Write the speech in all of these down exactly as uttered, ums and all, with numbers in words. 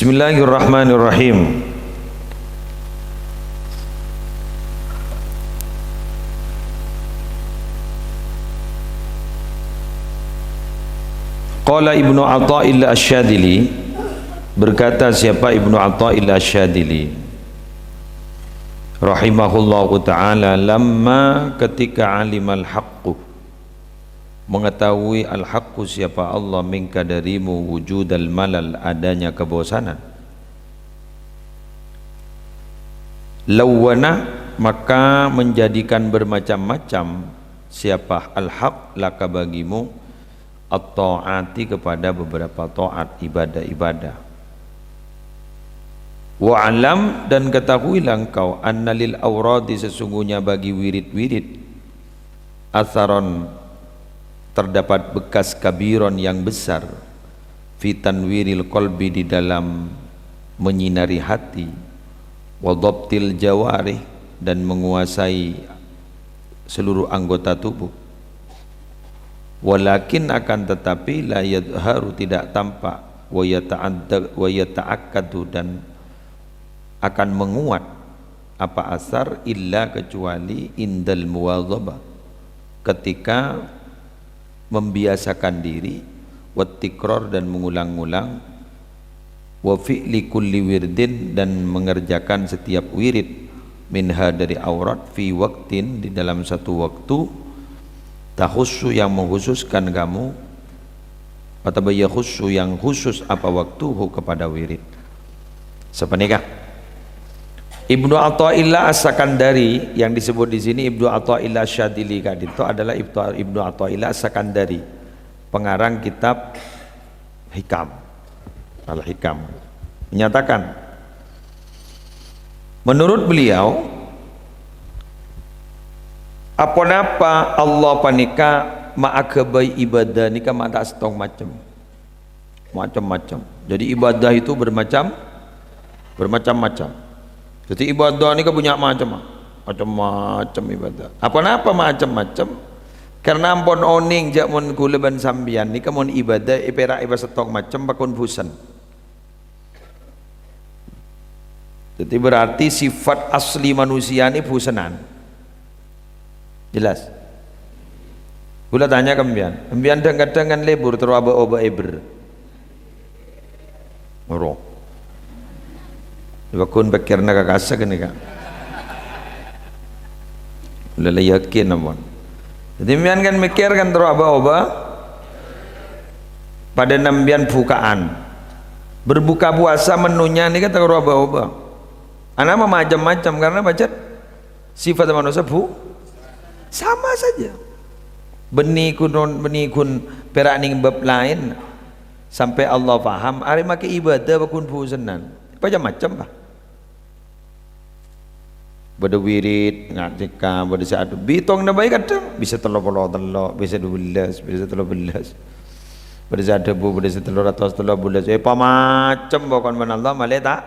Bismillahirrahmanirrahim. Qala Ibnu Athaillah Asy-Syadzili, berkata siapa Ibnu Athaillah Asy-Syadzili, rahimahullahu ta'ala, "Lamma, ketika alimal haqqu, mengetahui al-haqqu, siapa Allah, minka, darimu, wujudal malal, adanya kebosanan, lawwana, maka menjadikan bermacam-macam, siapa, al-haq, laka, bagimu, at-ta'ati, kepada beberapa taat, ibadah-ibadah. Wa'lam, dan ketahuilah engkau, anna lil awradi, sesungguhnya bagi wirid-wirid, atsaron, terdapat bekas, kabiron, yang besar, fi tanwiril qalbi, di dalam menyinari hati, wa dhabtil jawarih, dan menguasai seluruh anggota tubuh. Walakin, akan tetapi, la yadhharu, tidak tampak, wa yata'adda-, wa yata'akkadu, dan akan menguat, apa, asar, illa, kecuali, indal muwadhabah, ketika membiasakan diri, wattikror, dan mengulang-ulang, wa fi'li kulli wirdin, dan mengerjakan setiap wirid, minha, dari aurat, fi waqtin, di dalam satu waktu, takhussu, yang mengkhususkan kamu, atau yakhussu, yang khusus, apa, waktuhu, kepada wirid." Sapanèka. Ibnu Athaillah As-Sakandari, yang disebut di sini Ibnu Athaillah Syadzili ka'dinto adalah Ibnu, Ibnu Athaillah As-Sakandari, pengarang kitab Hikam, Al-Hikam, menyatakan, menurut beliau, aponapa Allah panèka maaghâbây ibadah nèka ma' ta' sèttong macem. Macem-macem. Jadi ibadah itu bermacam, bermacam-macam. Jadi ibadah nèka bânnya' macem, macem-macem ibadah. Aponapa macem-macem? Karena ampon onèng jâ' mon kaulâ bân sampèyan nèka mon ibadah èpèra' èpasèttong macem, pakon bhusen. Jadi berarti sifat asli manusia ini bhusenan. Jelas? Kaulâ tanya ka sampèyan. Sampèyan dhâng-kadhâng kan lebur terro abâ'-obâ' èbher. Oro. Pakon pèkkèrra ka kassa' ghânèka. Kaulâ la yakin ampon. Jadi sampèyan kan mèkkèr kan terro abâ'-obâ'. Padâ sampèyan buka'an. Berbuka puasa menunya nèka terro abâ'-obâ'. Ana ma' macem-macem karena pajhât sifat manusia bu-, sama saja. Bânnè ghun, bânnè ghun pèra' nèng bab laèn. Sampè' Allah paham, arè makè ibadah bâ ghun bhusenan. Macem-macem, Pak. Bâdâ wirid, ngadhika, bâdâ sè adhâbu. Bitongna bhâi kadhâng bisa tello polo tello', bisa dubellâs, bisa tello bellâs. Bâdâ sè adhâbu, bâdâ sè tello ratos tello bellâs. Eh, pamacem pokon mèn Allah malè ta',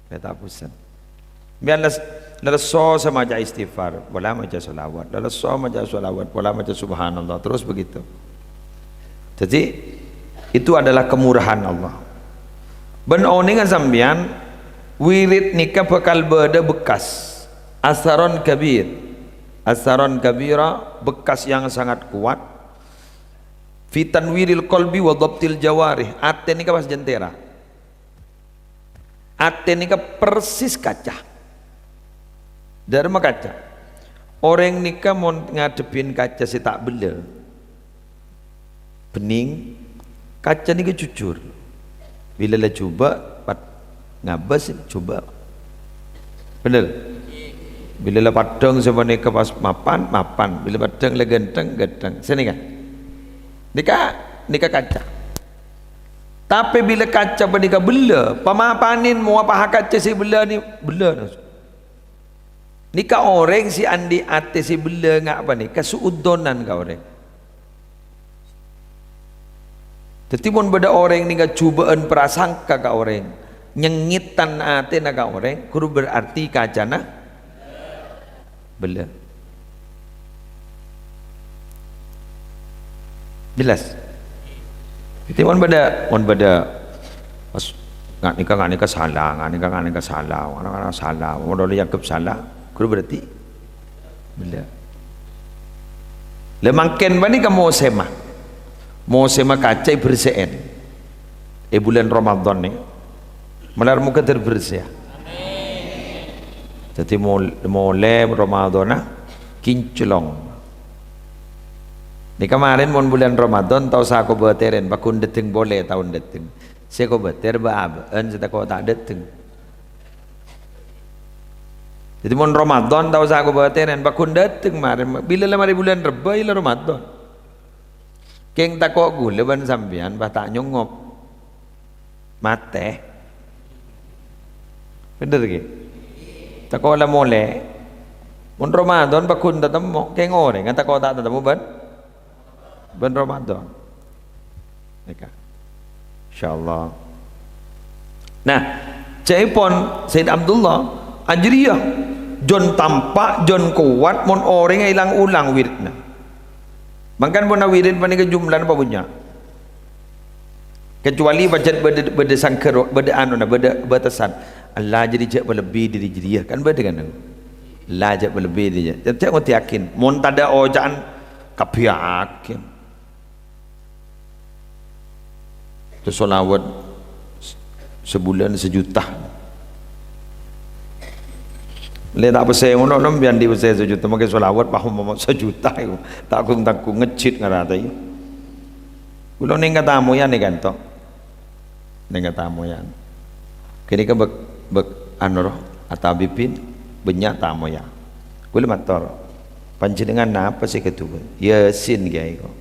malè ta' bhusen. Sampèyan les-, lèsso sè maca istighfar, pola maca sholawat. Lèsso maca sholawat, pola maca subhanallah. Terus begitu. Jadi, itu adalah kemurahan Allah. Bân onènga sampèyan, wirid nèka bhâkal bâdâ bekkas, asaron kabir. Asaron kabira, bekas yang sangat kuat. Fi tanwiril qalbi wa dhabtil jawarih. Atè nèka pas jentera. Atè nèka persis kaca. Dârâmma kaca. Orèng nèka mon ngadhebbhi kaca sè ta' bellâ, bhennèng, kaca nèka jujur. Bilâ la jhubâ', pad-, ngabâs, jhubâ'. Bhender? Bilâ la paddhâng sapanèka pas mapan, mapan. Bilâ paddhâng la ghântheng, ghântheng. Sanèka. Nèka, nèka kaca. Tapè bilâ kaca panèka bellâ, pamapanèn mowa paha kaca sè bellâ nè-, bellâ. Nèka orèng sè andi' atè sè bellâ nga' panèka su'udzonan ka orèng. Dhâddhi, mon bâdâ orèng nèka jhubâ'ân prasangka ka orèng, nyengngètan atèna ka orèng, ghuru berarti kacana bellâ. Jelas? Dhâddhi, mon bâdâ, mon bâdâ pas Nga' nèka, nga' nèka sala, nga' nèka, nga' nèka sala, nga' nèka sala. Mon olle èangghep sala, ghuru berarti bella. Lah mangkèn panèka mosèmma. Mosèmma kaca èbersè'è. È bulân Ramadan nè, malar moghâ ter-, bersè. Dhâddhi mol-, molè Ramadhanna kinclong. Nèka marèn mon bulân Ramadan tao sakobâtèrèn, pagghun dâteng polè taon dâteng. Sè kobâtèr bâ'-abâ'ân sè tako' ta' dâteng. Dhâddhi mon Ramadan tao sakobâtèrèn, pagghun dâteng marèn. Bilâ la marè bulân Rebbâ, iyâ la Ramadan. Kèng tako' ghulâ bân sampèyan, bâ ta' nyongop. Matè. Bhender, ghi? Tako' la molè. Mon Ramadan pagghun tatemmo, kèng orèngnga tako' ta' tatemmo bân, bân Ramadan. Nèka. Insyaallah. Nah, ca'èpon Sayyid Abdullah, ajriyah, jhân tampa', jhân kowat, mon orèng èlang-olang wiridna. Mangkana pon wirid panèka jumlana pabânnya'. Kecuali pajhât bâdâ, bâdâ sangghâr, bâdâ anona, bâdâ batasan. Allah jadi jhâ' palebbi dâri jârèya. Kan bâdâ kan? Allah jhâ' palebbi dâri jârèya. Jhâ' ngodiyâghin. Mon tadâ' oca'an, kabbhi yakin. Terros sholawat s-, sabulân sajuta. Lè ta' pèssè ngono, nom, bi'en dhi' pèssè sajuta, makè sholawat, paham, paham, sajuta iku. Ta' gung-tanggung ngejjit ngarata, iyâ. Kulâ nèng katamoyan nèka, ento. Nèng katamoyan. Kènèka bâk, bâk, anu, roh, atabibin, bânnya' tamoya. Kulâ mator, "Panjhennengngan napa sè kadhuwâ?" "Yasin, Kèyaè, kok."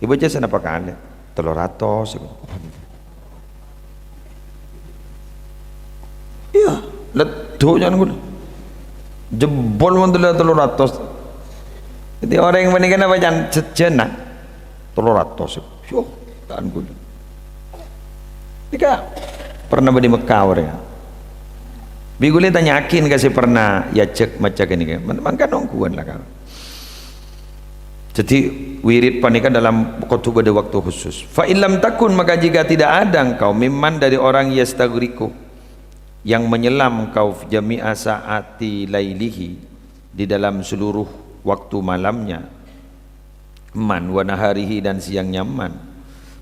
"Èbâca sanapa kalè?" "Tello ratos." Iyâ, leddhu' can kulâ. Jebol mon tello, tello ratos. Dhâddhi orèng panèka napa can sejjhâna? Tello ratos. Yo, can kulâ. Nèka pernah bâdâ è Mekkah orèng. Bi' kulâ tanya'aghin ka sè pernah èajhâk maca kènèka. Man-, mangkana ongghuwân la, Kak. Jadi, wirid panèka dalam kodhu bâdâ waktu khusus. "Fa in lam takun," maka jika tidak ada engkau, "mimman," dari orang, "yastaghriqu," yang menyelam engkau, "jami'a sa'ati lailihi," di dalam seluruh waktu malamnya, "man wa naharihi," dan siangnya, "man,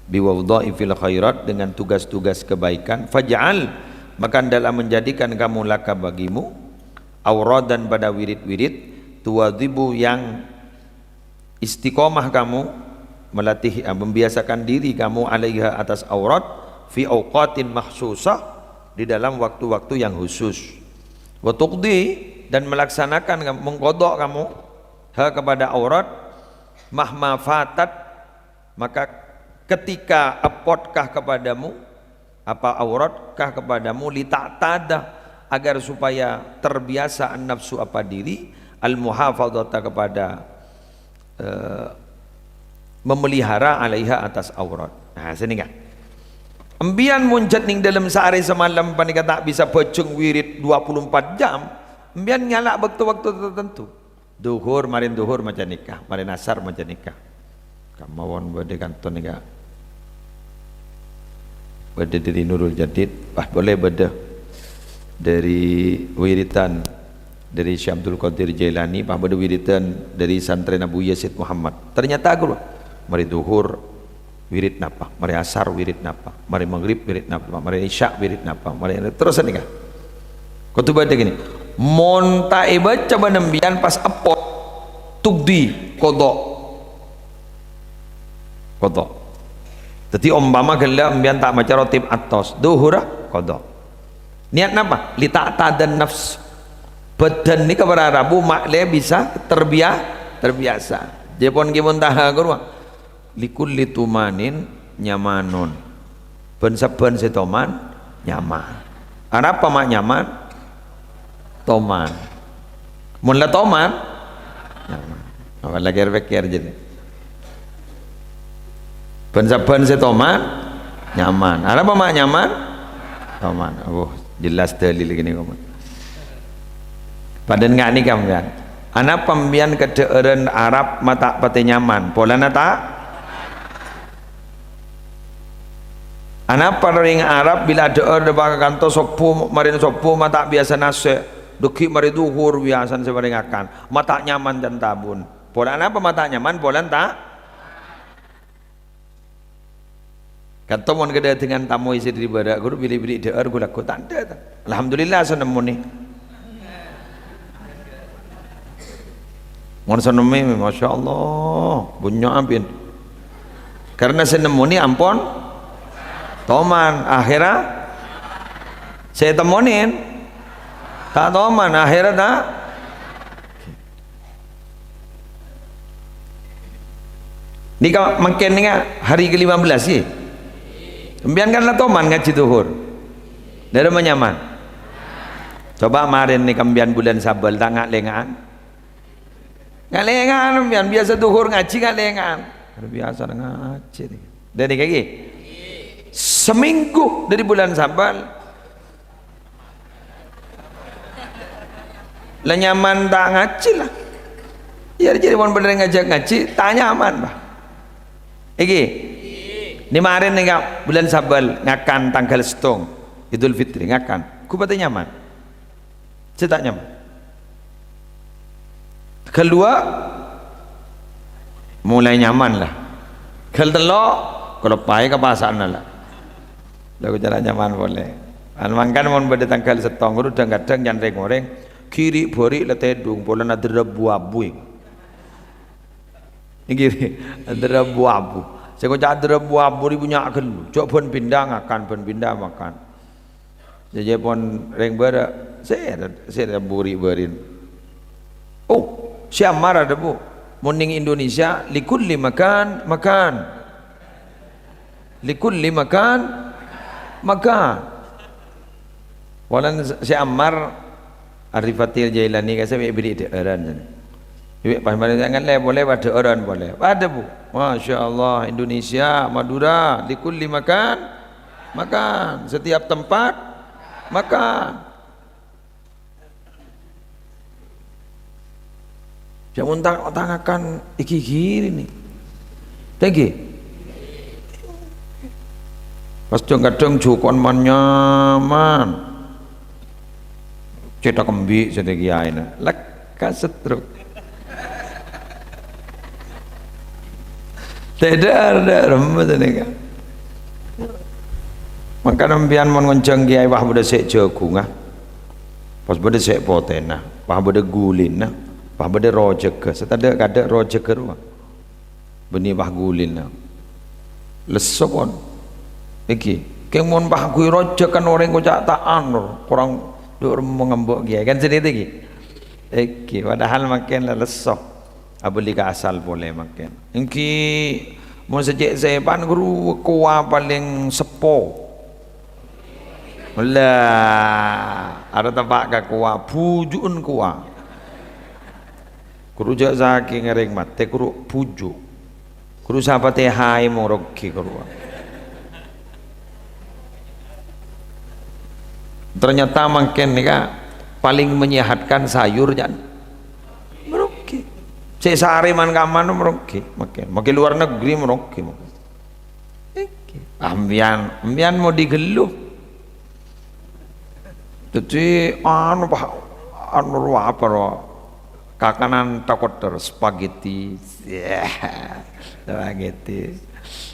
biwadhaifil khairat," dengan tugas-tugas kebaikan, "faj'al," maka hendaklah menjadikan kamu, "laka," bagimu, "auradan," pada wirid-wirid, "tuwadhibu," yang istiqomah kamu, melatih, eh, membiasakan diri kamu, "'alaiha," atas aurat, "fi auqatin makhsusah," di dalam waktu-waktu yang khusus. "Wa tuqdi," dan melaksanakan, mengqadha kamu, "ha," kepada aurat, "mahma fatat," maka ketika epotkah kepadamu, apa auratkah kepadamu, "li ta'tada," agar supaya terbiasa an-nafsu, apa diri, "al-muhafadhata," kepada, eh, memelihara, "'alaiha," atas aurat. Nah, sini kan. Empiyan mon jhât nèng dâlem saarè samalem panèka ta' bisa bhâjheng wirid dua puluh empat jam, empiyan nyala' bâkto-bâkto tertentu. Dhuhur, marèn dhuhur maca nèka, marèn asar maca nèka. Kamawon bâdâ kanto nèka. Bâdâ dâri Nurul Jadid, pas polè bâdâ dâri wiridan dâri Syekh Abdul Qadir Jailani, pas bâdâ wiridan dâri santrèna Buya Said Muhammad. Ternyata aku, marè dhuhur, wirid napa? Marè asar wirid napa? Marè maghrib wirid napa? Marè isya wirid napa? Marè terros nèka. Kodhu bâdâ gini. Mon ta' èbâca bân empiyan pas epot, tuqdi, qadha. Qadha. Dhâddhi, ompama ghellâ' empiyan ta' maca Ratib Attos, dhuhurra qadha. Niat napa? "Li ta'tadan nafs." Bhâdhân nèka para rabu ma'lè bisa terbia-, terbiasa. Jhâ' pon Kè Muntaha ghâruwa. "Likulli tumanin nyamanon." Bân-sabbân sè toman, nyaman. Arapa ma' nyaman? Toman. Mon la toman, nyaman. Apa lagi pèkkèr jadi? Bân-sabbân sè toman, nyaman. Arapa ma' nyaman? Toman. Oh, jelas dalil gini kok. Padahal nggak nih kamu kan. Ana pembian kedhe'eran Arab ma' ta' patè nyaman. Polana ta'? Anapa rèng Arab bilâ adhâ'âr dâpa' ka kanto sobbhu, marèna sobbhu ma' ta' biyasa nasè', dâgghi' marè dhuhur biyasana sè marè ngakan, ma' ta' nyaman can tabun. Polana apa ma' ta' nyaman? Polana ta'. Kanto mon kadhâdhângan tamoy sè dâri bârâ', ghuru bili-bili dhâ'âr gu-lagghu ta' endâ', ta'. Alhamdulillah, sè nemmonè. Mon sè nemmè, masyaallah, bânnya' ampèyan. Karena sè nemmonè ampon toman, akhèrra sè temmonè ta' toman, akhèrra ta'. Nèka mangkèn nèka hari kelima belas, yè. Sampèyan kan la toman ngajhi dhuhur. Dârâmma nyaman? Coba marèn nèka sampèyan bulân Sabâl, ta' nga'-lènga'an? Nga'-lènga'an sampèyan, biyasa dhuhur ngajhi nga'-lènga'an. Luar biasa ngajhi nèka. Dâ' nèka ghi. Seminggu dâri bulân Sabâl. La nyaman ta' ngajhi la. Yâ, jârèya mon bhender ngajhâk ngajhi, ta' nyaman, Pak. Iki. Nè marèn nèka bulân Sabâl ngakan tangghâl sèttong, Idul Fitri ngakan. Ghu patè nyaman. Sè ta' nyaman. Ghâl duwâ', mulai nyaman la. Ghâl tello', kaloppaè ka pasa'na la. La, ghu cara nyaman polè. An mangkana mon bâdâ tangghâl sèttong, ghuru dhâng-kadhâng can rèng-orèng, ghiri'-bâri' la tèdung, polana dârâ bu-abu. Ngghi, dârâ bu-abu. Sè ngoca' dârâ bu-abu rè bânnya' ghâllu. Jhâ' bân pinda ngakan, bân pinda makan. Jhâ' jhâ' pon rèng bârâ', sè, sè buri-burin. Oh, sè Ammar adhâbu. Mon nèng Indonesia, likulli makan, makan. Likulli makan, makan. Polana sè Ammar Arifatil Jailani ka'issa' bi' bâri' dhâ'ârân, jârèya. Bi' pas marè tangan lè-polè padâ dhâ'ârân polè. Padâ, Bu. Masya Allah, Indonesia, Madura, likulli makan, makan. Setiap tempat, makan. Jhâ' mon ta', ta' ngakan iki-iki rènè. Tèngghi. Pas dhâng-kadhâng jhuko'an man-nyaman. Cèthak embi' sè tèngghi aèna. Lekkas setruk. Tèdhâr, dhâr, remma sè nèka. Mangkana sampèyan mon ngonjhâng kèyaè, wah, bâdâ sè' jhâghungnga. Pas bâdâ sè' potèna, pas bâdâ ghulina, pas bâdâ rojhâghâ, sè tadâ'-kadâ' rojhâghâ rowa. Bânnè pas ghulina. Lesso pon. Èngghi, kèng mon pas ghuy rojhâghân orèng koca' ta' anor, korang dhu' remma ngambâ' kèyaè. Kan sè dhâddhi ghi? Èngghi, padahal mangkèn la lesso. Abâli ka asal polè mangkèn. Èngghi, mon sè cè' sèpan ghuru kowa palèng seppo. La, arè teppa' ka kowa, bhuju'en kowa. Ghuru jhâ' sakèng orèng matè, ghuru bhuju'. Ghuru sapatèhaè mon roghi ghuru. Ternyata mangkèn nèka palèng menyehatkan sayur, jhân. Meroghi. Sè sarè man-kaman meroghi, mangkèn. Mangkèn luar negeri meroghi, mangkèn. Èngghi. Sampèyan, sampèyan mau digellu. Dhâddhi, anu, Pak, anu, apa, ro? Kakanan tako' terros, spaghetti. Yah, spaghetti.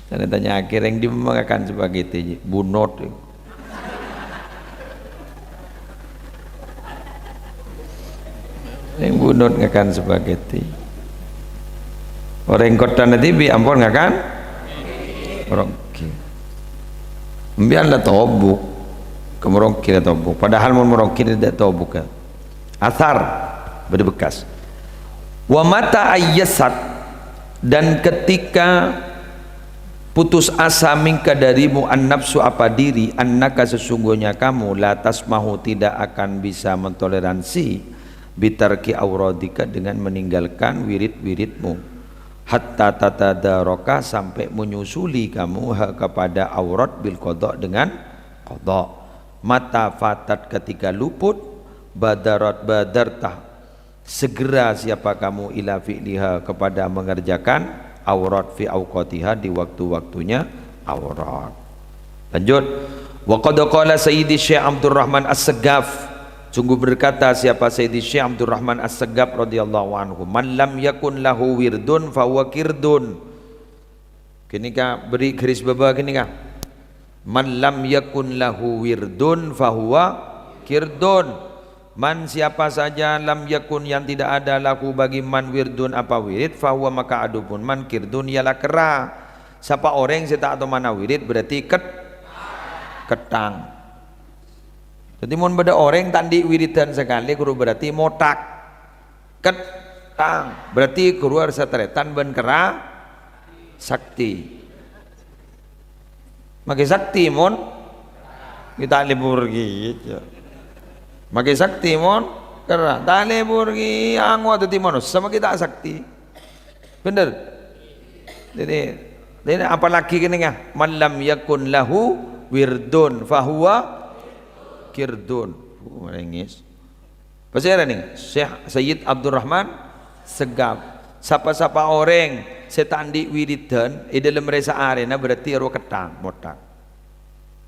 Tanya-tanya akhirnya, "Dimma ngakan spaghetti?" Bunut. Neng bunut ngakan spaghetti. Orèng kottana dhibi' ampon ngakan meroghi. Sampèyan la tobuk. Ka meroghi la tobuk. Padahal mon meroghi tadâ' tobuk, ya. Athar, bâdâ bekkas. Wa mata ayyasat, dan ketika putus asa minka darimu an-nafsu apa diri, annaka sesungguhnya kamu, la tasmahu tidak akan bisa mentoleransi, bitarki auradika dengan meninggalkan wirid-wiridmu, hatta tatadaroka sampai menyusuli kamu ha kepada aurat bil qada dengan qada. Mata fatat ketika luput, badarat badarta segera siapa kamu ila fi'liha kepada mengerjakan aurat fi auqatiha di waktu-waktunya aurat. Lanjut. Wa qad qala Sayyidi Syekh Abdurrahman As-Segaf. Sungguh berkata siapa Sayyidi Syekh Abdurrahman As-Segaf radhiyallahu anhu, "Man lam yakun lahu wirdun fahuwa kirdun." Ghânèka beri garis bâbâ ghânèka. "Man lam yakun lahu wirdun fahuwa kirdun." Man, siapa saja, lam yakun, yang tidak ada, lahu, bagi man, wirdun, apa wirid, fahuwa, maka adapun man, kirdun, ialah kerra. Sapa orèng sè ta' tomana wirid berarti ket-, ketthang. Dhâddhi mon bâdâ orèng ta' andi' wiridan sakalè, ghuru berarti mothak. Ketthang. Berarti ghuru harus tarètan bân kerra sakti. Makè sakti mon kita' lebur gitu. Makè sakti mon kerra. Ta' lebur ghi ango dhâddhi manossa makè ta' sakti. Bhender. Dhâddhi, dhâddhi apalagi kènè ya, "Man lam yakun lahu wirdun fahuwa kirdun." Uh, rengis. Pasèra nèng? Syekh Sayyid Abdurrahman Segaf. Sapa-sapa orèng sè ta' andi' wiridan è dâlem rè-saarèna berarti ro ketthang, mothak.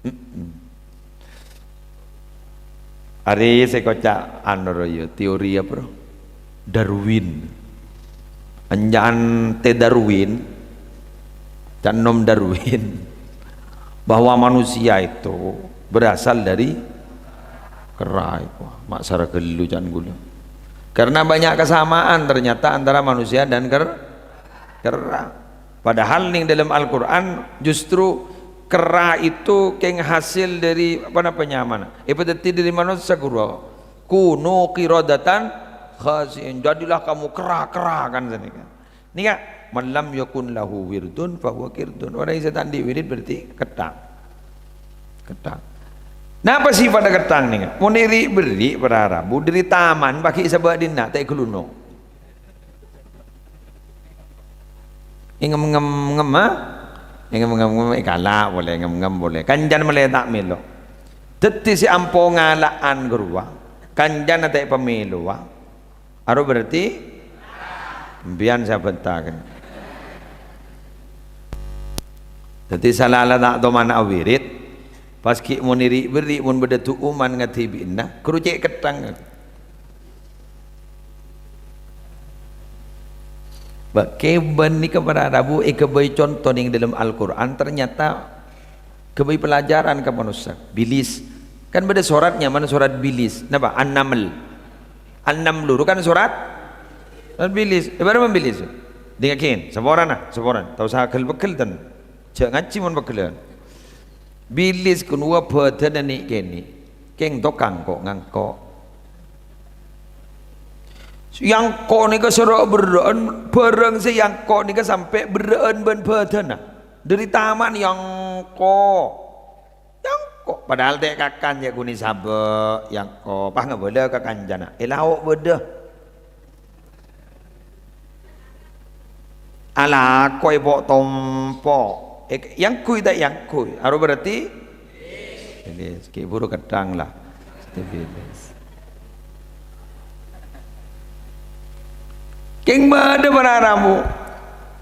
Mm-mm. Arè sè koca' anu ro ya, teori apa ro? Darwin. Anjante Darwin, can nom Darwin, bahwa manusia itu berasal dari kerra. Wah, mak sara ghâllu can ghulâ. Karena banyak kesamaan ternyata antara manusia dan ker-, kerra. Padahal ning dalam Al-Qur'an justru kerra itu kèng hasil dari apa namanya, mana? Èpadhâddhi dari manossa, ghuru. "Kunu qiradatan khasi'in." Jadilah kamu kerra-kerra kan sini kan. Nèka, "Man lam yakun lahu wirdun fahuwa kirdun." Orèng sè ta' andi' wirid berarti ketthang. Ketthang. Napa sifat ketthang nèka? Mon ri'-berri' para rabu, dhâri taman paghi' sabâ' dinna' ta' èghâlunong. Èngem-ngem, ngem, ha? Èngem-ngem, ngem, èkala' polè, èngem-ngem polè. Kancana malè ta' mèlo. Dhâddhi sè ampo ngala'an ghâruwa, kancana ta' èpamèlowa. Aro berarti sampèyan sè abhânta kan. Dhâddhi sala la ta' tomana awirid, pas ghi' mon ri'-berri' mon bâdâ du'uman ngadhibi'na, ghâru cè' ketthang. Bâ-, kèbân nèka para rabu èghâbây conto nèng dâlem Al-Qur'an, ternyata ghâbây pelajaran ka manossa. Bilis. Kan bâdâ sorat nyamana sorat bilis. Napa? An-Naml. An-Naml ro kan sorat? Sorat bilis. È, bârâmma bilis? Dingaghin. Saporana, saporana. Ta' osa ghel-pegghel ten. Jhâ' ngajhi mon pegghellân. Bilis ghun wa bhâdhânna nè'-kènè'. Kèng tokang ko' ngangko'. Èangko' nèka soro' berrâ'ân, bhârâng sè èangko' nèka sampè' berrâ'ân bân bhâdhânna. Dâri taman èangko'. Èangko'. Padahal ta' èkakan, yâ ghun sabâ', èangko'. Pas ngabâlâ ka kancana. È lao' bâdâ. Alako èpo'-tompo'. È, èangghuy ta' èangghuy? Aro berarti? Bilis. Ghi' bhuru ketthang la. Bilis. Kèng bâdâ para rabu.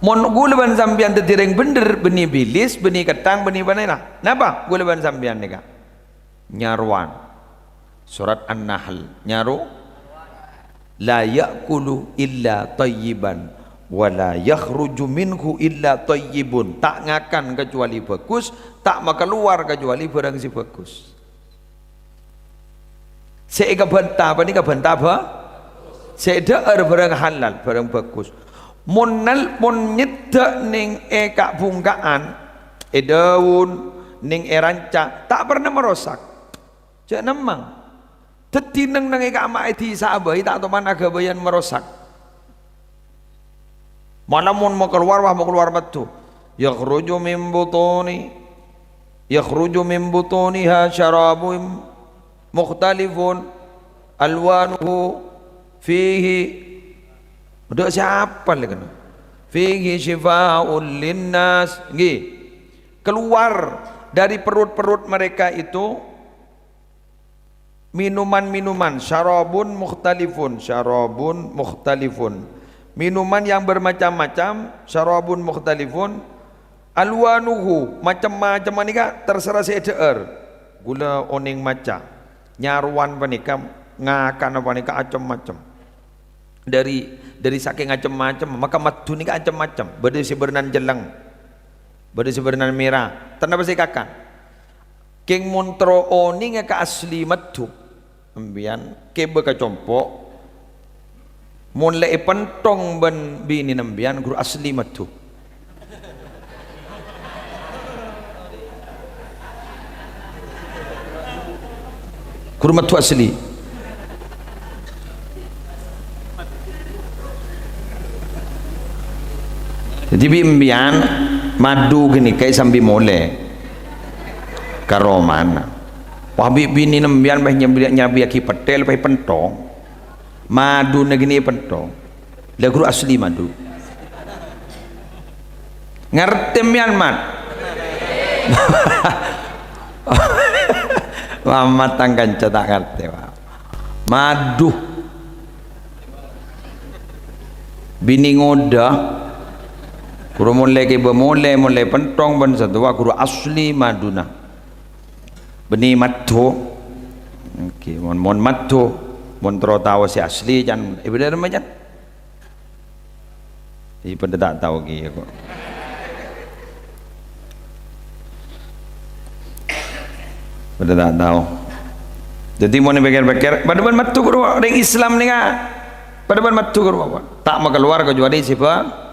Mon ghulâ bân sampèyan dhâddhi rèng bhender, bânnè bilis, bânnè ketthang, bânnè panèla. Napa ghulâ bân sampèyan nèka? Nyarowan. Sorat An-Nahl. Nyaro. "La ya'kulu illa thayyiban, wa la yakhruju minhu illa thayyibun." Ta' ngakan kecuali bagus, ta' makalowar kecuali bhârâng sè bagus. Sè èkabhânta, panèka bhânta bâ-, sè dhâ'âr bhârâng halal, bhârâng bagus. Mon nal-, mon nyeddhâ' nèng è ka'-bhungka'an, è dâun, nèng è ranca, ta' pernah marosak. Jhâ' nemmang. Dhâddhi neng-neng è ka'emma' è dhisa bhâi ta' toman aghâbâyân marosak. Mala mon makalowar, wah, makalowar metto. Yakhruju min butuni, yakhruju min butuniha syarabun mukhtalifun alwanuhu fihi. Dâ' sapa lè kènè? Fihi syifa'ul linnas. Ngghi. Keluar dari perut-perut mereka itu minuman-minuman, syarabun mukhtalifun, syarabun mukhtalifun. Minuman yang bermacam-macam, syarabun mukhtalifun, Alwanuhu, macem-macem panèka terserah sè èdhâ'âr. Ghulâ onèng maca. Nyarowan panèka, ngakana panèka acem-macem. Dhâri, dhâri sakèng acem-macem, maka maddhu nèka acem-macem. Bâdâ sè bârnana celleng. Bâdâ sè bârnana mèra. Tenapa sè èkakan? Kèng mon terro onènga ka asli maddhu, sampèyan kèbâ ka compo', mon la èpenthong bân binèna sampèyan, ghuru asli maddhu. Ghuru maddhu asli. Dhâddhi bi' sampèyan maddhu ghânèka sambi molè ka romana. Wah, bi' binèna sampèyan pas nyabri-, nyabriyaghi pèthèl, pas èpenthong. Maddhuna ghânèka èpenthong. La ghuru asli maddhu. Ngartè sampèyan, Mat? Mamat tang kanca ta' ngartè, Pak. Maddhu. Binè ngodâ. Ghuru molè kèbâ molè, molè penthong bân sè towa ghuru asli maddhuna. Bânnè maddhu. Oke, mon, mon maddhu, mon terro tao sè asli, can, eh, bhender, can? Iyâ, padâ ta' tao kèya, kok. Padâ ta' tao. Dhâddhi, mon èpèkkèr-pèkkèr, padâ bân maddhu, ghuru, orèng Islam nèka, padâ bân maddhu, ghuru, apa? Ta' makalowar kecuali sè bâ-,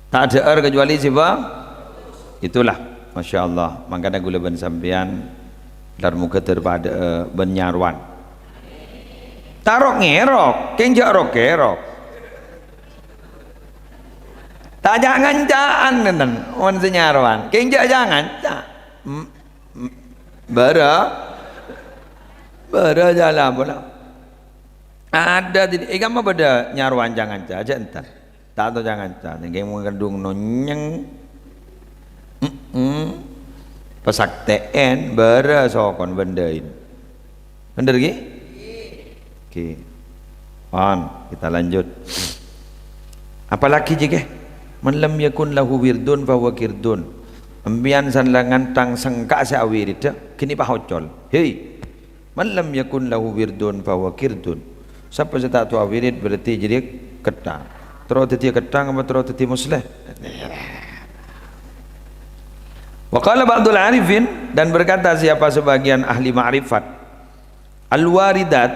ta' adhâ'âr kecuali sè bâ-, itulah. Masya Allah. Mangkana ghulâ bân sampèyan, lar moghâ dhâr padâ'â bân nyarowan. Ta' rok-ngèrok, kèng jhâ' rok-kèrok. Ta' ca'-nganca'an enten, mon sè nyarowan. Kèng jhâ' ca'-nganca'. M-, m-, bârâ, bârâ jhâ' la pola. Adâ' di-, è kamma bâdâ nyarowan ca'-nganca', jhâ' enten. Ta' tao ca'-nganca', nèng kèng mon kandung nonyèng. Mm-mm. Pasaktè'èn, bârâ sokon bândâin. Bhender, ghi? Oke. Pon, kita lanjut. Apalagi, jhi, ghi? "Man lam yakun lahu wirdun fahuwa qirdun." Empiyan san la ngantang sengka' sè awiridhâ, ghânèka pas ocol. Hei, "Man lam yakun lahu wirdun fahuwa qirdun." Sapa sè ta' tao awirid, berarti jârèya ketthang. Terro dhâddhiyâ ketthang apa terro dhâddhi musleh? Wa qala ba'dul arifin, dan berkata siapa sebagian ahli ma'rifat, "Al-waridat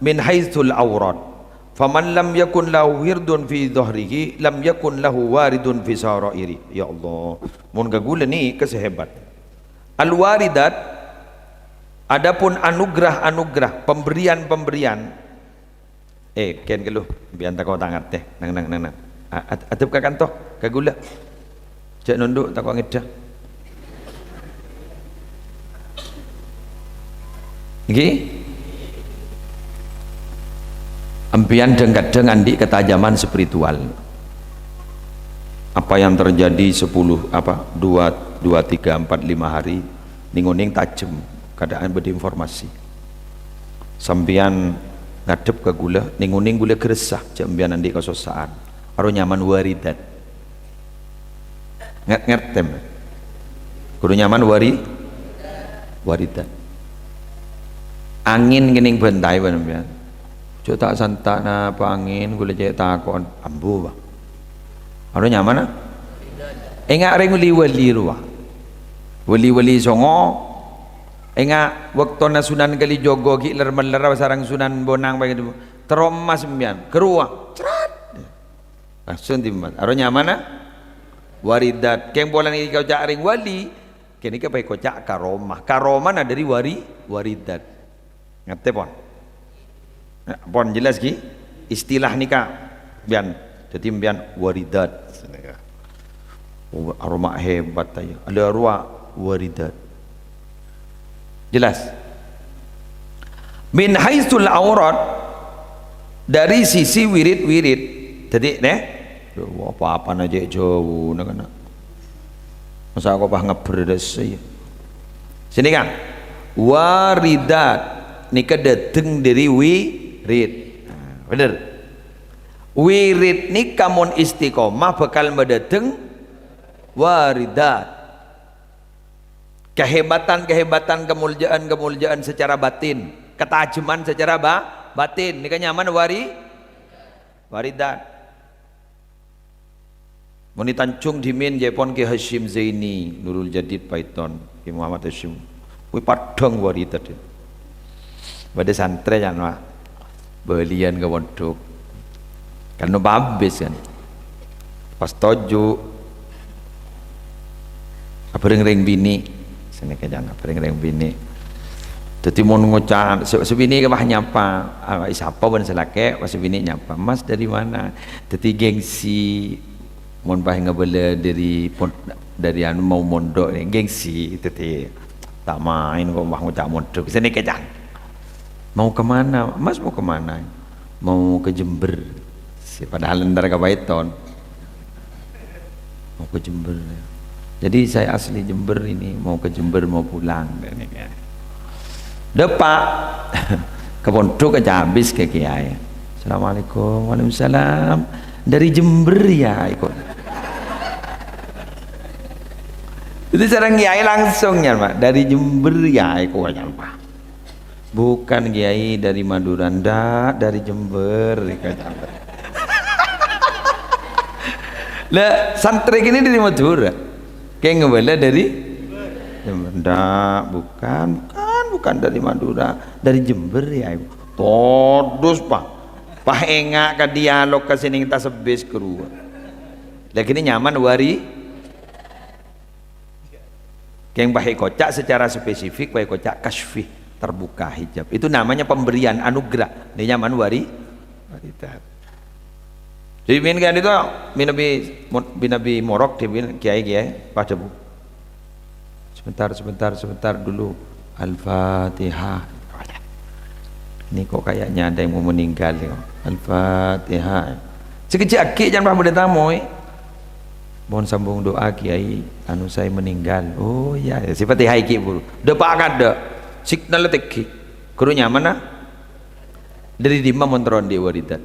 min haitsul aurat. Faman lam yakun lahu wirdun fi dhahrihi, lam yakun lahu waridun fi sarairi." Ya Allah, mon kaghulâ nèka sè hebat. Al-waridat, adapun anugerah-anugerah, pemberian-pemberian, eh, kèn ghâllu, bi'en tako' ta' ngartè. Nang, nang, nang, nang. A-, ad-, adhep ka kanto, ka ghulâ. Jhâ' nondhu', tako' ngèdhâ. Ngghi? Empiyan dhâng-kadhâng andi' ketajaman spiritual. Apa yang terjadi sepuluh, apa, dua, dua, tiga, empat, lima hari, nèng-onèng tajem, kadhâng bâdâ informasi. Sampèyan ngadhep ka ghulâ, nèng-onèng ghulâ gheressa, jhâ' sampèyan andi' kasossa'an. Aro nyaman waridat. Nge-, ngertè, Mbak? Kodhu nyaman wari-, waridat. Angèn kènèng bântaè bân sampèyan. Jhâ' ta' santa' napa angèn, ghulâ cè' tako'an. Ambu, Pak. Aro nyaman, a? Enga' rèng wali-wali rowa. Wali-wali songo. Enga' bâktona Sunan Kalijogo ghi' ler-meller sareng Sunan Bonang, terro emmas sampèyan. Ghâruwa. Crat. Langsung dimmat. Aro nyaman, a? Waridat. Kèng polana èkoca' rèng wali, kènèka pas èkoca' karomah. Karomana dhâri wari-, waridat. Ngartè, pon? Nah, pon jelas, ghi? Istilah nèka, sampèyan. Dhâddhi, sampèyan waridat. Oh, aroma hebat, ya. Ada arwah waridat. Jelas? Min haitsul aurat, dari sisi wirid-wirid. Dhâddhi, nè? Apa-apana cè' jhâu, nè, kana. Masa kok pas ngebrès, ya. Sini, kan? Waridat. Nèka dâteng dhâri wirid. Nah, bhender. Wirid nèka mon istiqomah bhâkal madâteng Waridat. Kehebatan-kehebatan, kemuliaan-kemuliaan secara batin, ketajaman secara ba-, batin. Nèka nyamana wari-, waridat. Mon è Tanjung dhimèn ca'èpon Ki Hasyim Zaini, Nurul Jadid Paiton, Ki Muhammad Hasyim. Kuwi padhâng waridat. Bâdâ santrè, can, Pak. Bâliyân ka pondhuk. Kan nompa abis, kan. Pas toju', abhâreng rèng binè'. Sanèka, can, abhâreng rèng binè'. Dhâddhi mon ngoca', sè, sè binè' pas nyapa, ah, sapa bân sè lakè', pas binè' nyapa, "Mas, dari mana?" Dhâddhi gengsi. Mon pas ngabâlâ dhâri pon-, dhâri anu mau mondhuk, gengsi. Dhâddhi, "Ta' maèn kok pas ngoca' mondhuk." Sanèka, can. "Mau ke mana?" "Mas mau ke mana?" "Mau ke Jember." Sè padahal entar ka Paiton. "Mau ke Jember." "Jadi saya asli Jember ini, mau ke Jember, mau pulang." Dâpa'. Ka pondhuk, ka abis ka kiai. "Assalamualaikum." "Waalaikumsalam." "Dari Jember ya, iku?" Jadi sareng kiai langsung, can, Pak. "Dari Jember ya, iku?" Can, Pak. "Bukan, Kiai, dari Madura." "Ndak, dari Jember," iku, can. Lah, santrè kènè dhâri Madhurâ. Kèng ngabâlâ dhâri Jember. "Ndak, bukan, bukan, bukan dari Madura. Dari Jember ya, iku?" Todus, Pak. Pas enga' ka dialog ka sè nèng attas bis keruwa. Lah, kènè nyamana wari-, Kèng pas èkoca' secara spesifik, pas èkoca' kasyfi, terbuka hijab. Itu namanya pemberian anugerah. Nèka nyamana wari-, waridat. Jadi, min kan itu, minabi, minabi morok, di min, kiai-kiai, pada bu. Sebentar, sebentar, sebentar dulu. Al-Fatihah. Ini kok kayaknya ada yang mau meninggal, ya. Al-Fatihah. Sekejap lagi, jangan pas boleh tamu, eh. "Mohon sambung doa, Kiai, anu saya meninggal." "Oh, iya, ya, sè Fatihah iki, Bu." Dâpa' kadâ'. Signal tèngghi. Guru nyamana? Dhâri dimma mon terro andi' waridat?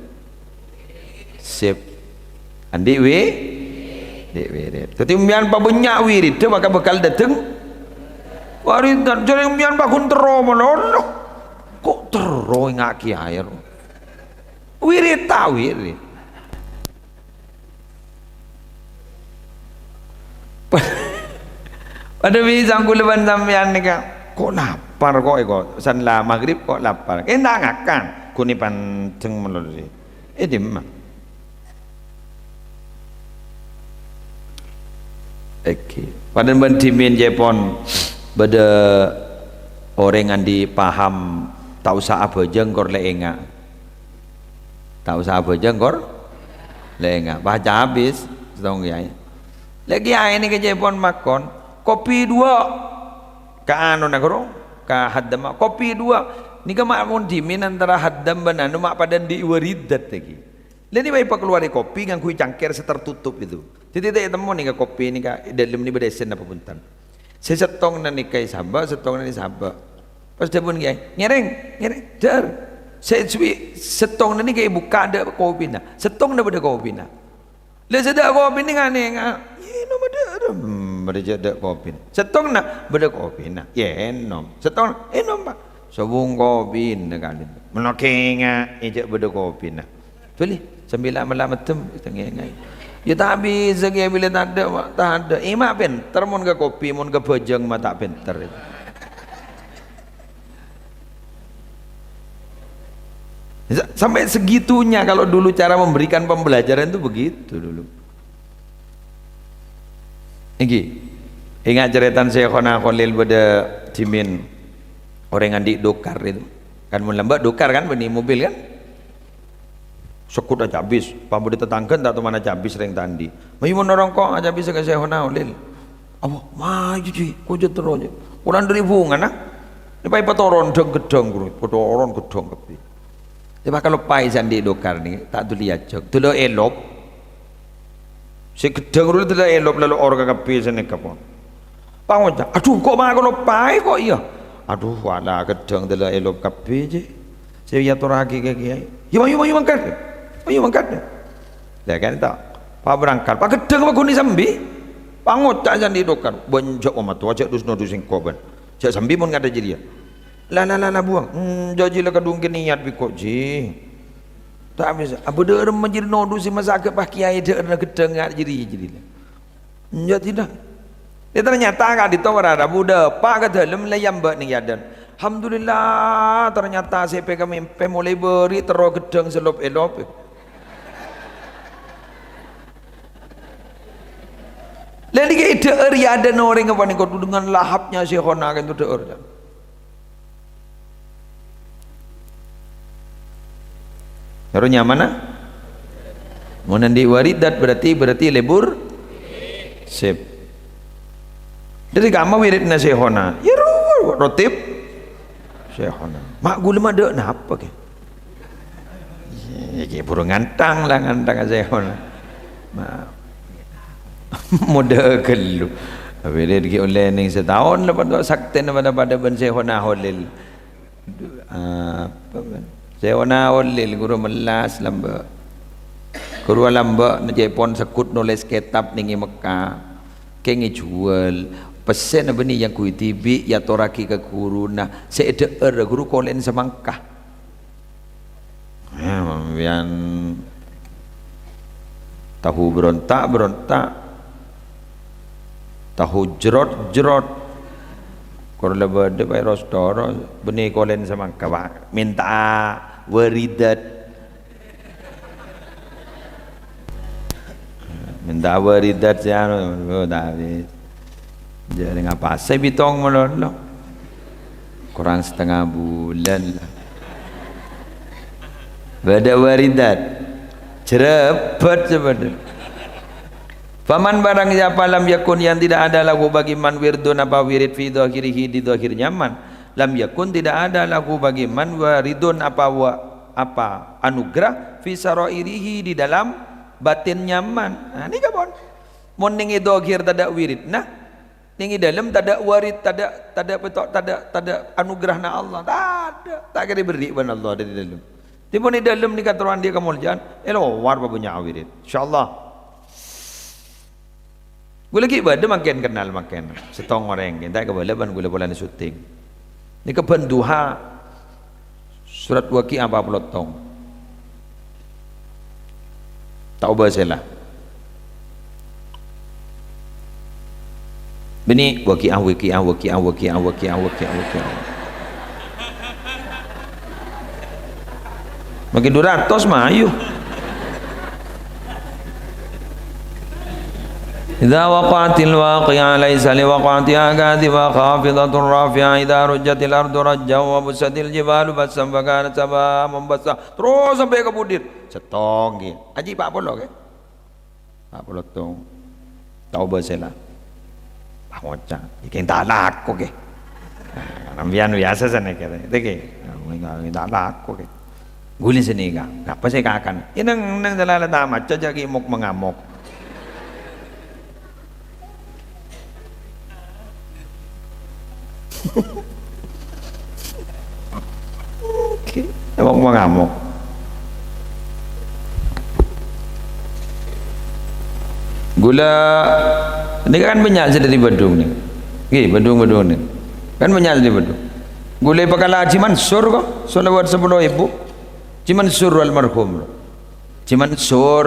Sip. Andi' wi-, andi' wirid. Dhâddhi, sampèyan pabânnya' wirid, maka bakal dâteng waridat. Jhâ' sampèyan paghun terro malolo. Kok terro enga' kiai? Wirid ta' wirid? Padâ bisa kaulâ bân sampèyan nèka, kok lapar kok, èko, san la maghrib kok lapar. Kèng ta' ngakan, ghun è pandeng malolo. È dimma? Èngghi. Padâ bân dhimèn ca'èpon bâdâ orèng andi' paham ta' osa abhâjâng kor lè enga'. Ta' osa abhâjâng kor lè enga'. Pas cabis, sèttong kiai. Lè kiai nèka ca'èpon makon, kopi duwâ'. Ka anona ghuru, ka Haddam, kopi duwâ'. Nèka ma' mon dhimèn antara Haddam bân anu ma' padâ andi' waridat lagi. Lha nèka èpakaluwarè kopi ngangghuy cangkèr sè tertutup itu. Dhâddhi ta' ètemmo nèka kopi nèka è dâlem nèka bâdâ èssèna apa bhunten. Sè sèttong nèka èsabâ', sèttong nèka èsabâ'. Pas dhâbuna kiai, "Ngèrèng, ngèrèng, dâr." Sè suwi sèttong nèka èbukka' dâ' kopina. Sèttong nèka bâdâ kopina. Lha sè dâ' kopina nganènga, ènom dâ', hmm, bâdâ jhâ' dâ' kopina. Sèttong nèka bâdâ kopina, ènom. Sèttong nèka, ènom, Pak. Sobung kopina kalè. Mènangka ènga' jhâ' bâdâ kopina. Bâli, sambi la-, mella meddem, tengè-ngè. Ya, ta' bisa, Kè, bilâ tadâ', Pak, tadâ'. È, ma' pènter mon ka kopi, mon ka bhâjâng, ma' ta' pènter. Sa-, sampai segitunya kalau dulu cara memberikan pembelajaran itu begitu dulu. Èngghi, enga' carètana Syaikhona Kholil bâdâ dhimèn orèng andi' dokar itu. Kan mon lambâ' dokar kan, bânnè mobil kan? Sekkut acabis, pambudi tetangga ta' toman acabis rèng ta' andi'. Mayu mon orèng ko' acabis ka Syaikhona Kholil. Apa? Mayu, Ji, kojhâ terro, Ji. Kurang dâri bungana. Nèka patoron dhâng-ghedhâng, Guru. Patoron ghedhâng kabbhi. Nèka kaloppaè sè andi' dokar nèka, ta' dhuli ajhâk. Dhuli èlop. Sè ghedhâng rowa dhuli èlop, lalo orèng kabbhi sè nèka pon. Pangoca', "Adhu, ko' ma' kaloppaè ko' iyâ?" "Adhu, wala ghedhâng dhuli èlop kabbhi, Ji. Sè èyatorraghi ka kiai." "Yâ, mayu, mayu mangkat. Mayu mangkat." Lah kan ta'. Pas berangkat, pas ghedhâng apa ghun èsambi? Pangoca' candhi dhukar, "Bân jhâ' omatowa jhâ' dus-nodus sèngko', bân. Jhâ' sambi mon ngadhâ' jârèya." "La, la, la, la, buwâng. Hmm, jhâ' jiyâ la kadhung kènèyat bi' engko' jiyâ." Ta' bisa. Abâ' dhâ'âr ma' jârèya nodus sè masaghâ, pas kèyaè dhâ'ârna ghedhâng nga' jârèya, jârèya la. Enjâ' dinah. Yâ, ternyata ka'dinto para rabu dâpa' ka dâlem la èyambâ' neng è adân. Alhamdulillah, ternyata sè èpèkamimpè molaè bâri' terro ghedhâng sè lop-èlop. La nèka è dhâ'âr è adân orèng panèka, dengan lahapnya Syekhona ka'dinto dhâ'âr. Aro nyaman, ah? Mon andi' waridat berarti, berarti lebur. Sip. Dhâri kamma wiridna Syekhona? Ya, ro-, rotib Syekhona. Ma' ghulâ ma' dâ' napa, kè? Iki buru ngantang la, ngantang ka Syekhona. Ma-, modâ ghâllu. Wirid ghi' ollè neng sataon la, padâ saktèna padâ-padâ bân Syekhona Holil. Apa, bân? Syekhona Holil ghuru mellas lambâ'. Ghuru alambâ' jhâ' pon segghut nolès kètab neng è Mekkah. Kèng èjhuwâl. Pèssèna bânnè èyangghuy dhibi', èyatorraghi ka ghuruna. Sè èdhâ'âr ghuru kolè'en samangka. Eh, sampèyan tahu berontak-berontak. Tahu jerot-jerot. Kor la bâdâ paè ros-toros, bânnè kolè'en samangka, Pak. Mènta'a waridat. Mènta'a waridat sè anu, oh, tapi. Jârèya ngapasè bitong malolo. Korang setengah bulan la. Bâdâ waridat. Jrèbât sè bâdâ. Faman barang siapa lam yakun yang tidak ada lahu bagi man wirdun apa wirid fi dhahirihi di dhahirnya man. Lam yakun tidak ada lahu bagi man waridun apa wa-, apa anugerah fi sarairihi di dalam batinnya man. Nah, nèka pon. Mon neng è dhahir tadâ' wiridna, neng è dâlem tadâ' warid, tadâ', tadâ' pèto-, tadâ', tadâ' anugerahna Allah. Tadâ', ta' kèra èberri' bân Allah dâri dâlem. Dhâddhi mon è dâlem nèka terro andi' kamolja'an, è lowar pabânnya' wirid. Insyaallah. Ghulâ ghi' bâdâ mangkèn kennal mangkèn. Sèttong orèng, ènta' kabâlâ bân ghulâ polana syuting. Nèka bân duha surat Waqi'ah pa polo tong. Ta' obâ sè la. Bânnè Waqi'ah, Waqi'ah, Waqi'ah. Mangkèn du ratos mayu. Idza waqa'atil waqi'ah laisa liwaq'atiha kadhibah khafidatur rafi'ah idza rujjatil ardu rajja wa bussatil jibalu bassan fa kanat haba'an mumbassa. Terros sampè' ka budi? Sèttong, ghi. Ajhi pa' polo, ghi. Pa' polo tong. Ta' obâ sè la. Pangoca'. Iki ta' lako, ghi. Nah, sampèyan biyasa sanèka, ghi. Iki. Nah, ta' lako, ghi. Ghulâ sanèka, napa sè èkakan? Yâ neng, neng dalala ta' maca jhâ' ghi' mok-mangamok. Oke, mok-mangamok. Ghulâ, nèka kan bânnya' sè dâri Bandung nè. Ngghi, Bandung-Bandung nè. Kan bânnya' sè dâri Bandung. Ghulâ èpakala Haji Mansur kok, shalawat sapolo èbu. Haji Mansur almarhum. Haji Mansur.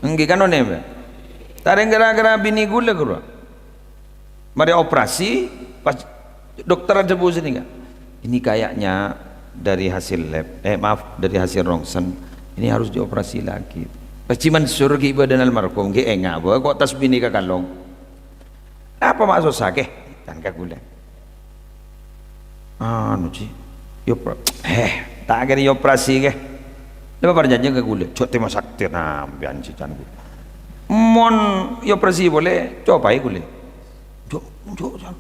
Èngghi kan onèng, Pak? Tarèng ghârâ-ghârâ binè ghulâ, ghâruwa. Marè operasi, pas dokter adhâbu sanèka, "Ini kayaknya dari hasil lab, eh, maaf, dari hasil rongsen. Ini harus dioperasi lagi." Pas Haji Mansur ghi' bâdâna almarhum, ghi' ènga' bâ, kok tas binè kakalong. "Apa ma' sossa, Kè?" Can ka ghulâ. "Anu, Ji, yopra-, eh, ta' kèra èoperasi, Kè. Napa parjhânjhiyân ka ghulâ? Jhâ' tèma saktèna sampèyan, Ji, can ghulâ. Mon èoperasi polè, copaè ghulâ." "Jhâ', jhâ', can."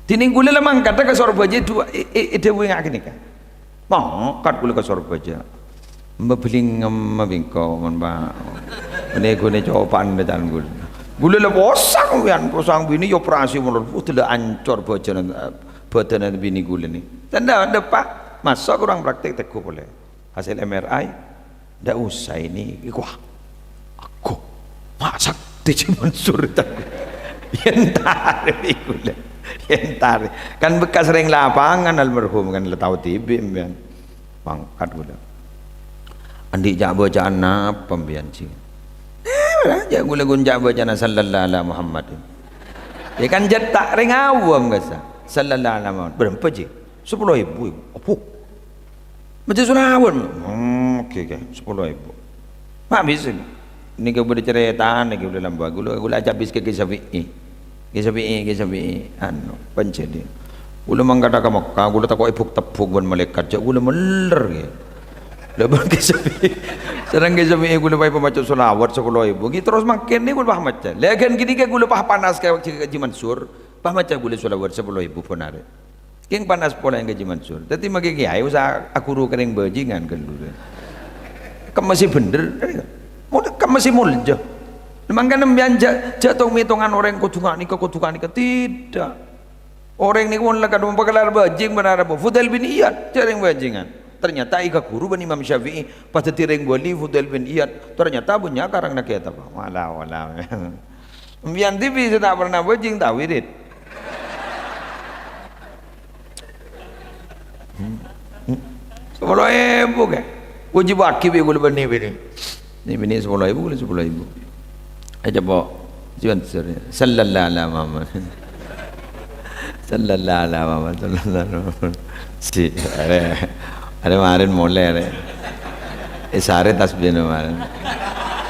Dhinèng ghulâ la mangkata ka Sorbhâjâ, du-, è-, è-, èdhâbuwi nga' ghânèka. Mangkat ghulâ ka Sorbhâjâ. Mbâ bâlingem ma' bi' engko', mon, Pa'. Nè ghunè copa'an bhâdhân ghulâ. Ghulâ la posang, yan, posang binè èoperasi malolo. Udhu la ancor bhâjâna, bhâdhânna binè ghulâ nè. Tandhâ, Pa'. Maso' ka ruang praktek, teggu polè. Hasil M R I, ndak usah ini. Wah, aku. Masak Haji Mansur, tandhâ. Yèn tarè kaulâ. Yèn tarè. Kan bekas rèng lapangan almarhum, kan la tao dhibi' sampèyan. Mangkat kaulâ. Andi' ca'-bâcaan napa sampèyan, Ji? Eh, jâ' kaulâ ghun ca'-bâcaanna sallallahu ala Muhammadin. Yâ kan jhât ta' rèng awam kassa. Sallallahu ala Muhammad. Bârâmpa, Ji? Sapolo èbu. Abbhu. Maca shalawat. Hmm, oke, oke. Sapolo èbu. Ma' bisa. Nèka bâdâ carètana nèka bâdâ lambâ'. Kaulâ, kaulâ ajhâbis ka Kè Syafi'i. Kè Syafi'i, Kè Syafi'i. Anu, panjhâri. Kaulâ mangkada ka Mekkah, kaulâ tako' èbhuk-tebbhuk bân malaèkat. Jhâ' kaulâ mellèr, Kè. Lah, bân Kè Syafi'i. Sareng Kè Syafi'i kaulâ pas pamaca shalawat sapolo èbu. Ghi' terros mangkèn nèka kaulâ pas maca. Lah, ghân ghânèka kaulâ pas panas ka, ka Haji Mansur. Pas maca kaulâ shalawat sapolo èbu pon arè. Kèng panas polè Haji Mansur. Dhâddhi makè kèyaè usaha aghuru ka rèng bhâjingan ghâllu. Kemmèsè bhendher. Mul-, kemmèsè molja. Mangkana sampèyan jhâ', jhâ' tong-mètongan orèng kodhu ka'nèka, kodhu ka'nèka. Tidak. Orèng nèko mon la kadhung pakellar bhâjing bân Arab, Fudail bin Iyad, jhâ' rèng bhâjingan. Ternyata èkaghuru bân Imam Syafi'i, pas dhâddhi rèng wali Fudail bin Iyad. Ternyata bânnya' karangnga kètab. Wala, wala. Sampèyan dhibi' sè ta' pernah bhâjing, ta' wirid. Sapolo èbu, Kè. Wâjibaghi bi' kaulâ bân binè'. Nè binè' sapolo èbu, kaulâ sapolo èbu. Ayo, coba. Cuman seri. Sallallahu ala Muhammad. Sallallahu ala Muhammad. Sallallahu ala Muhammad. Si, arè, arè marèn molè, arè. Eh, sarè tasbihna marèn.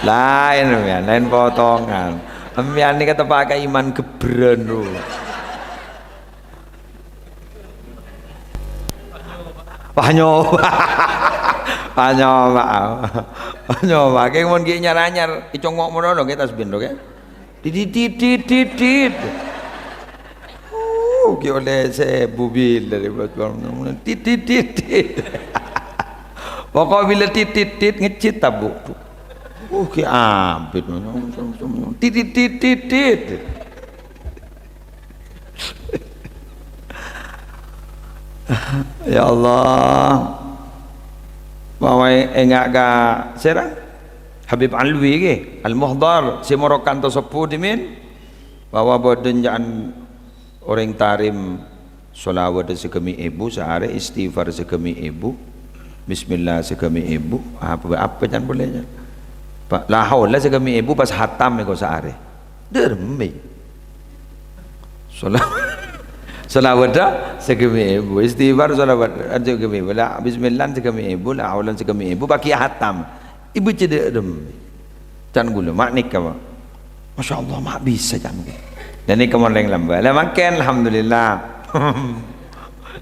Laèn, sampèyan, laèn potongan. Sampèyan nèka teppa' ka iman gebbhârân, Bu. Wah, nyoba. Wah, nyoba. Wah, nyoba. Kèng mon ghi' nyar-anyar, ècongo' mono lho, Kè, tasbih lho, Kè. Dit, dit, dit, dit, dit. Uh, ghi' ollè sèbu bilâ, dit, dit, dit, dit. Pokok bilâ dit, dit, dit, ngejjit ta', Bu. Uh, ghi' abit. Dit, dit, dit, dit, dit. Ya Allah. Mawè enga' ka sèra? Habib Alwi ghi, Al-Muhdhar, sè moro kantos sebbhu dhimèn. Bahwa bâdâ ca'an orèng tarèm shalawat saghâmè' èbu saarè, istighfar saghâmè' èbu, bismillah saghâmè' èbu, apa, apa can polè can? Pa-, la haula saghâmè' èbu pas hatam nèko saarè. Dârmi. Shala-, shalawat saghâmè' èbu, istighfar shalawat saghâmè' èbu, la bismillah saghâmè' èbu, la haula saghâmè' èbu, paghi hatam. Èbâca dâ-, dârmi. Can kaulâ, ma' nèka, Pak. Masya Allah, ma' bisa can kaulâ. Lah nèka mon rèng lambâ'. Lah mangkèn, alhamdulillah.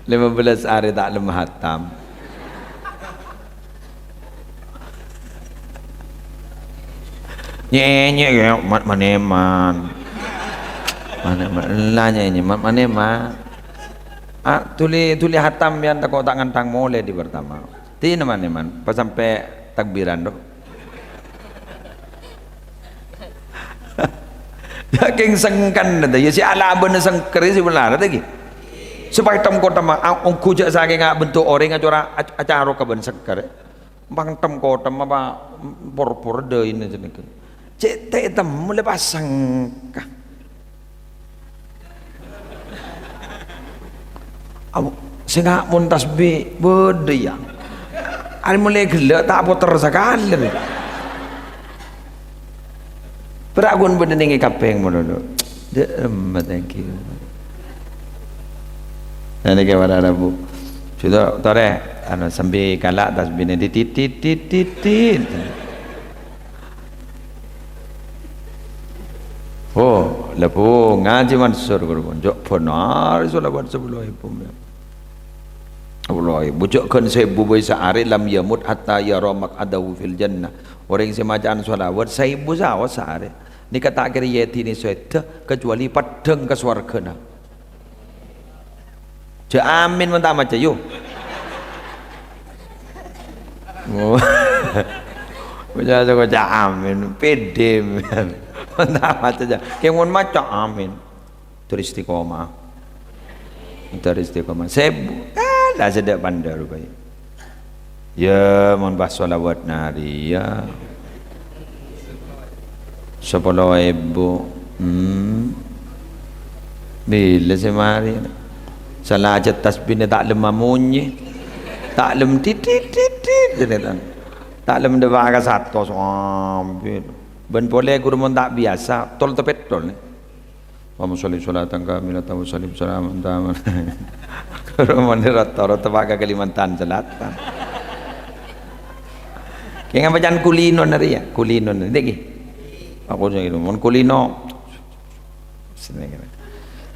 Lèma bellâs arè ta' lem hatam. Nyè'-nyè' ya, man-, man-, man-, man-, la nyè'-nyè', man-, man-, man-, ah, dhuli, dhuli hatam yân tako' ta' ngènthang molè dhi partama. Dina man-, man-, pas sampè' takbiran, do. Saking sengkana, ya, sè alabâna sengker, sè benar, ta' ghi? Sè paètem-kotemma, a-, ongghu jhâ' saking abhânto orèng acora-, ac-, acaroka bân sengker. Pang tem-kotemma apa por-por dâina jenengnga. Cè' ta' ètemmo la pas sengka. Aw, sè nga' mon tasbih bâdâ, ya. Arè molaè ghellâ' ta' potèr sakalè. Pèra' ghun bâdâ nèng è kapèng malolo. Dâ' remma, thank you. Nah, nèka para rabu. Sudah, torè, anu, sambi kala' tasbihna titit, titit, titit. Oh, lebu ngajhi Mansur, guru. Jhâ' bhânar shalawat sapolo èbu, ya. Sapolo èbu, jhâ' ghân saèbu bhâi saarè, "Lam yamut hatta yara maq'adahu fil jannah." Orèng sè maca'an shalawat saèbu saos saarè. Nèka ta' kèra èdinè sèdhâ, kecuali peddhâng ka sowarghâna. Jhâ' amin mon ta' maca, yu. Oh. Maca, maca amin, pèdè. Mon ta' maca, jhâ'. Kèng mon maca, amin. Tur istiqomah. Tur istiqomah. Saèbu. Kalah sèdhâ pandhâ rupanya. Ya, mon pas shalawat narè, ya. Sapolo èbu. Hmm. Bilâ sè marè? Salajât tasbihna ta' lem amonyè. Ta' lem titit-titit, jârèya tan. Ta' lem dâpa' ka satos, ampèr. Bân polè ghuru mon ta' biyasa, tol tepet tol, nè. Allahumma sholli sholatan kamilatan wa sallim salaman taman. Ghuru mon rata-rata pa' ka Kalimantan Selatan. Kèng apa can kulino nari ya? Kulino nari, ghi. Aku sing mon kulino. Seneng.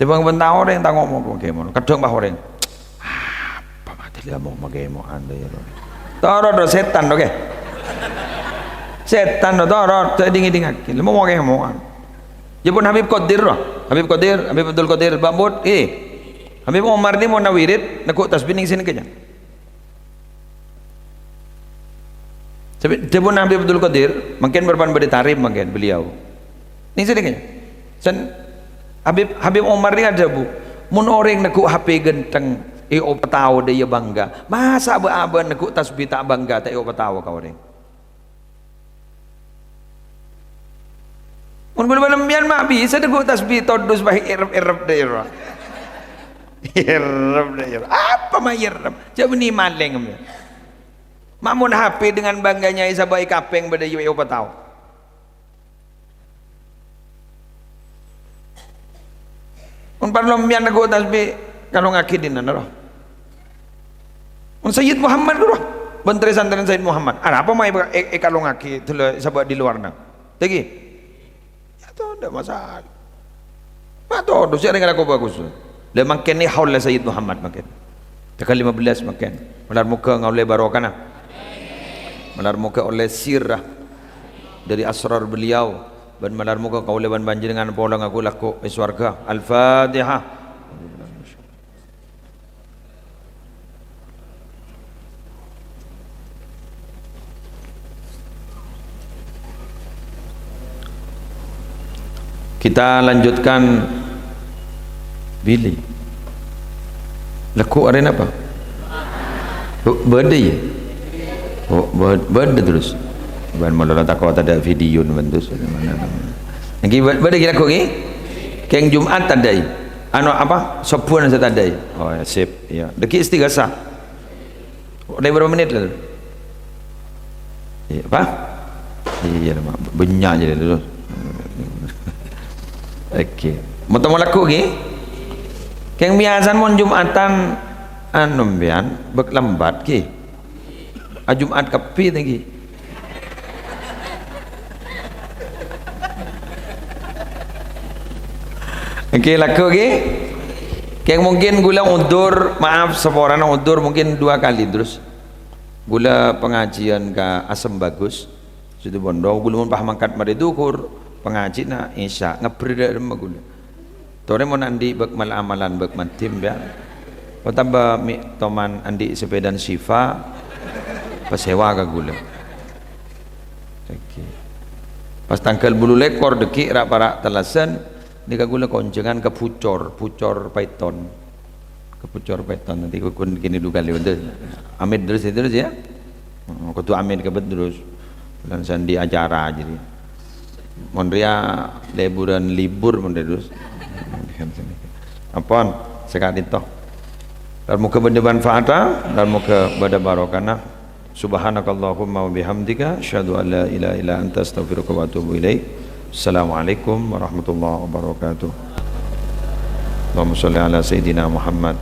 Timbang bân ta' orèng ta' ngomong kok kèmon. Kadhâng pas orèng. Apa matè lè ngomong kèmon ando ya. Torot do sètan do, ghi. Sètan do torot, ta' ding-dingngaghi. Lè ngomong kèmon. Ya pon Habib Qadir, roh. Habib Qadir, Habib Abdul Qadir, Bambut, eh. Habib Omar ni mon wirid, neggu' tasbih ning sènè kèya. Sabâ-, dhâbuna Habib Abdul Qadir, mangkèn bârâmpan bâdâ tarèm mangkèn beliau. Ning sènè kèya. Sen Habib, Habib Omar ni adhâbu, "Mon orèng neggu' H P ghântheng, èopatao dâ' iyâ bangga. Masa' bâ-, abâ' neggu' tasbih ta' bangga, ta' èopatao ka orèng?" Mon ghulâ bân sampèyan ma' bisa neggu' tasbih todus bhâi èrrep-èrrep dâ' iyâ. Èrrep dâ' iyâ. Apa ma' èrrep? Jhâ' bânnè malèng, sampèyan. Ma' mon H P dengan bangganya èsabâ' è kapèng bâdâ iyâ èopatao. Mon parlo sampèyan neggu' tasbih, kalongngaghi dinna, roh. Mon Sayyid Muhammad, roh. Bân trè-santrèna Sayyid Muhammad. Arapa ma' è-, è-, èkalongngaghi dâlâ sabâ' di luarna? Tèghi? Ya, to, ndak masalah. Ma' to, do sè rèng alako bagus. Lha mangkèn ni haul Sayyid Muhammad mangkèn. Tangghâl lima belas mangkèn. Malar moghâ ngaollè barokana. Malar moghâ ollè sirah dâri asrar beliau. Bân malar moghâ kaulâ bân panjhennengan polong ngako lako è sowarga. Al-Fatihah. Kita lanjutkan. Bilâ? Lako arè napa? Oh, bâdâ, ya? Oh, bâ-, bâdâ terros. Bân malolo tako' tadâ' video nèmèn terros. Èngghi bâ-, bâdâ ghi' lako ghi? Kèng Jum'at tadâ'i. Anu apa? Sobbhuwân sè tadâ'i. Oh, ya, sip. Iya. Dâgghi' istighasah. Udah berapa menit, lho? Iya, apa? Iya, lho, Mak. Bânnya' jârèya, lho. Oke. Mau temu lako ghi? Kèng biyasana mon Jum'atan, anu, sampèyan, bâk lambat ghi. A Jum'at kabbhi ta' ghi. Oke, lako ghi. Kèng mungkin ghulâ udzur, maaf, saporana udzur mungkin dua kali terros. Ghulâ pangajiân ka Asem Bagus. Situ Bondo, ghulâ mon pas mangkat marè dhuhur, pangajina Isya, ngebbher dâ' remma ghulâ. Torè mon andi' bâk mal-amalan bâk madhim, ya. Otaba mi' toman andi' sepèdana Siva, pasewa ka ghulâ. Oke. Pas tangghâl bâllu lèkor dâgghi' ra'-para' tellasan, nèka ghulâ konjhângan ka Bucor, Bucor Python. Ka Bucor Python, nanti ghun kènè' du kalè, betul. Amit terros, terros, ya. Hmm, kodhu amit ka bâ'na terros. Lan sandi acara jârèya. Mon rèya liburan libur mon terros. Ampon, saka'dinto. Dâr moghâ bâdâ manfaata, dâr moghâ bâdâ barokana. Subhanakallahumma wa bihamdika, asyhadu an la ilaha illa anta, astaghfiruka wa atubu ilaik. Assalamualaikum warahmatullahi wabarakatuh. Allahumma sholli ala sayyidina Muhammad.